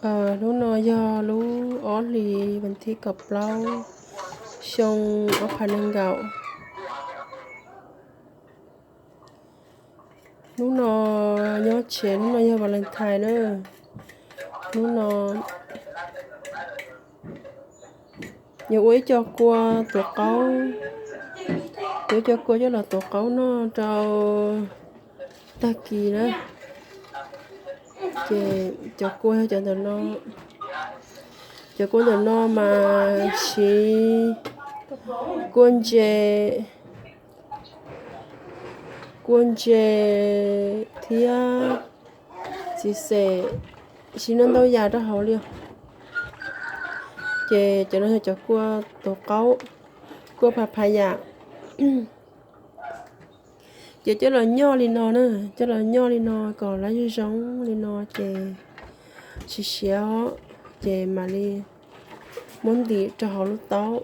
Hnub no yog lub ob hlis vas thib kaum plaub xyoo ob phav nees nkaum. Hnub no nyob tsev, hnub no yog Valentine na. Hnub no yuav ua ib co kua tuav qaub, yuav ib co kua coj los tuav qaub noj rau tag kis na. Ces cov kua yog cov ntawm no, cov kua ntawm no mas siv kua ntses, kua ntses thiab txiv xeem, siv ntau ntau yam rau hauv li. Ces cov no yog cov kua tuav qaub, kua pha pha yam. Ces coj los nyoj li no na, coj los nyoj li no kom lawv zoo zoo li no ces siav siav, ces mam li muab ntim rau hauv lub taub,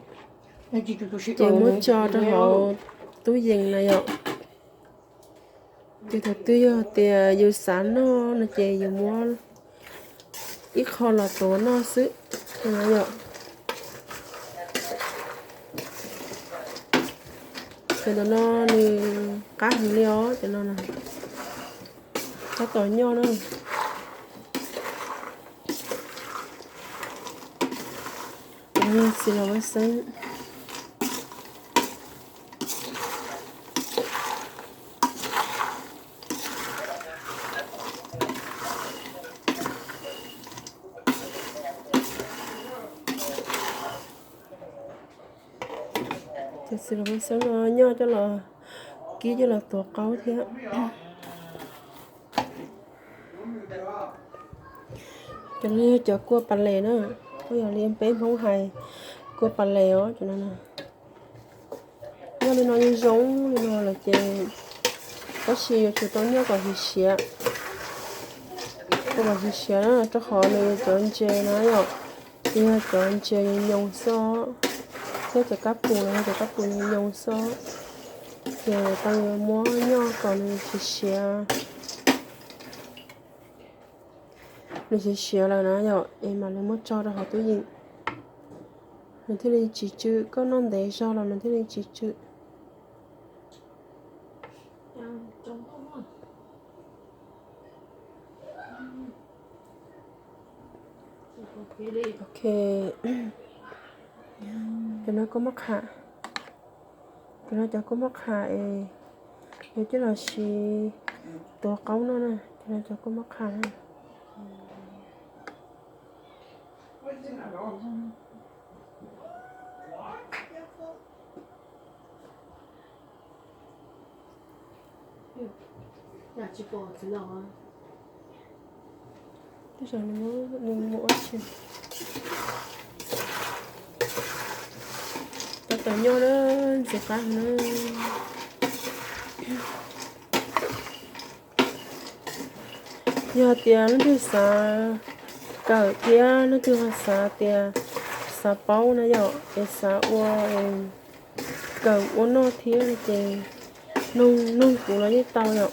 ces muab tso rau hauv tub yees na yom. Ces thaum twg yog tias yus xav noj no ces yus muab ib qho los tuav noj xwb no yom. Cov ntawm no nws qab heev li os, cov no tab tom nyoj na. Cov no yog xis los vaj xeeb. Cov xis los vaj xeeb no nyoj coj los kib coj los tuav qaub thiab. Cov no yog cov kua pas les na, kuj yog li peb Hmoob hais kua pas les os cov no. Nyoj li no yeej zoo li no lawm ces, tab sis yuav tsum tau nyoj kom siav siav, kom siav siav na, rau qhov nws cov ntses no yom, yog cov ntses nyoos xwb, thiab cov kab pus no yog cov kab pus nyoos xwb, ces tau yuav muab nyoj kom nws siav siav. Nws siav siav lawm na yom, es mam li muab tso rau hauv tub yees, nws thiaj li tsis tsw, koj noj ntev zog los nws thiaj li tsis tsw. Ok, cov no kua mab qham, cov no cov kua mab qham es yuav coj los siv tuav qaub noj na, cov no cov kua mab qham na. Tab tom nyoj na, ntxim qab na. Yog tias leej twg xav kawm thiab leej twg ho xav tias xav paub na yom, es xav ua kawm ua noj thiab no ces noog, noog kuv los yeej tau yom.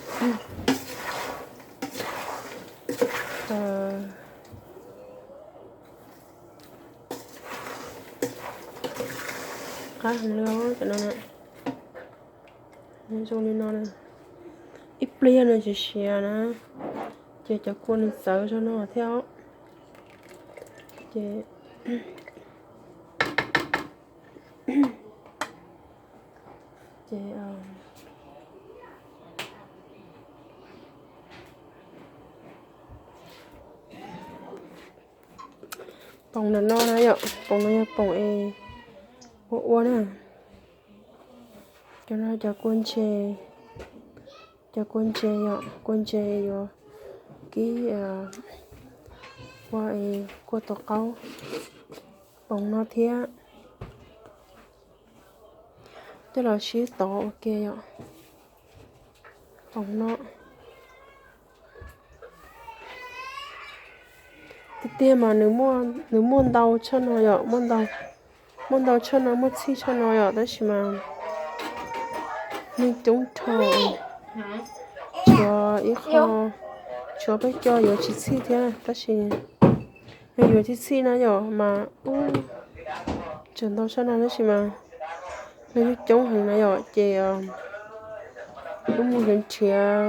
Qab heev li os cov no na. Zoo li no na. Ib pliag nws tsis siav na, ces cov kua nws txawv zog no thiab os. Ces, ces poom ntawm no na yom, poom no yog poom es ua ua na. Cov no cov kua ntses, cov kua ntses yom, kua ntses yuav kib ua es kua tuav qaub, poom no thiab. Coj los sib tov ua ke yom, poom no. Tiag tiag mas nws muaj ntau tshaj no yom, muaj ntau tshaj no, muaj txhij tshaj no yom, tab sis mas neeg coob dhau, tshuav ib qho, tshuav peb co yuav tsis txhij thiab tab sis Nws yuav txhij txhij na yom, mas ub, tseem ntau sab na tab sis mas nws coob coob heev na yom, ces wb mus nrhiav nrhiav,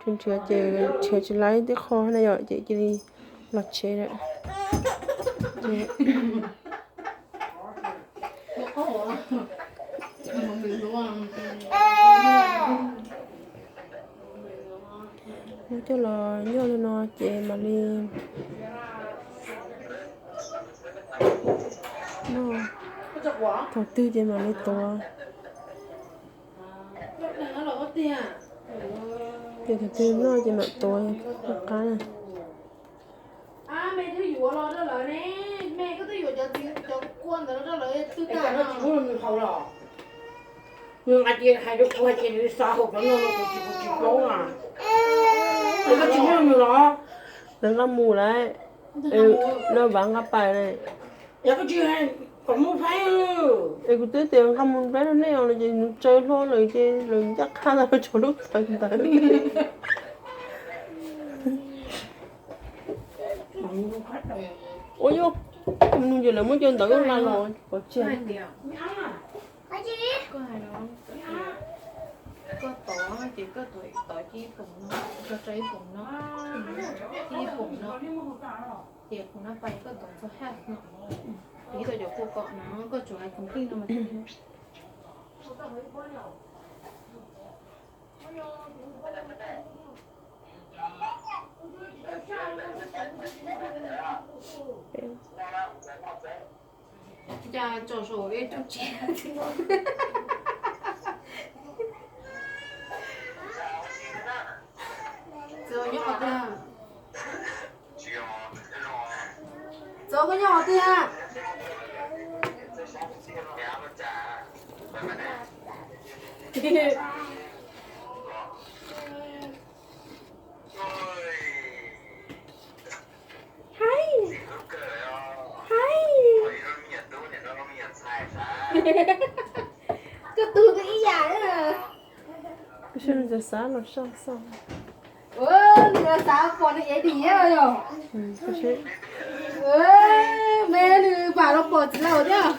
nrhiav ces nrhiav tsis laib tib qho na yom, ces cia li los tsev lawm. Muab coj los nyuaj li no ces mam li noj, thaum twg ces mam li tuav. Ces thaum twg noj ces mam tuav qab na. Nws hais tias hais rau kuv hais tias nws xav haus cov no no kuv tsis, kuv tsis paub na. Es koj tsis muaj nws los? Nws nqa mus lawm. Lawv vam nqa pais na. Yog koj tsis hais kom muaj phaib. Es kuv twb tias nqa mus nplej rau nej os no ces nws tsaws hlo lawm ces lawv ncaj qha ntawd tshuav lub tawv ntawd. Ua yog, nws ces lawv muab cov ntawv nqa los pov tseg. Koj hais no, koj tov ces koj tov cia ib poom no, koj tso ib poom no, cia ib poom no, ces poom no pais koj tov txog half no. Ces ib tau cov kua kom no koj tsuas hais completed no mas. Cas tso saum ib tug tsev. Txawm nyob qhov twg? Txawm koj nyob qhov twg a? Haib, haib. Koj tug twb ib yam. Xav los xav xav, nws xav pom nws ev dim nyiab los yog. Me nws mam los pom txiv laus thiab.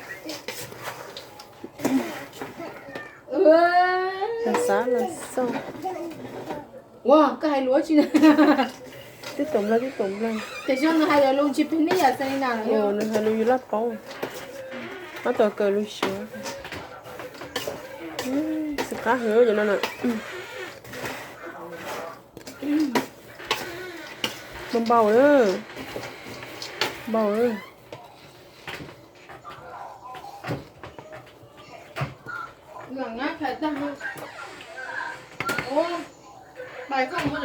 Xav los xav. Ua koj hais lus tsi na? Tib tom nplawg, tib tom nplawg. Tiam sis nws hais lus tsis pem neb yam Selena los yog nws hais lus yus laj paub. Ob tau kawm lus Suav. Xwm qab heev cov no na. Npau npau lawm. Npau lawm. Ua cas lawv twb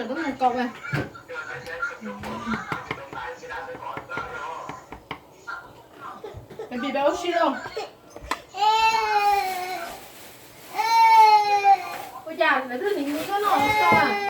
nws nws koj no ua cas?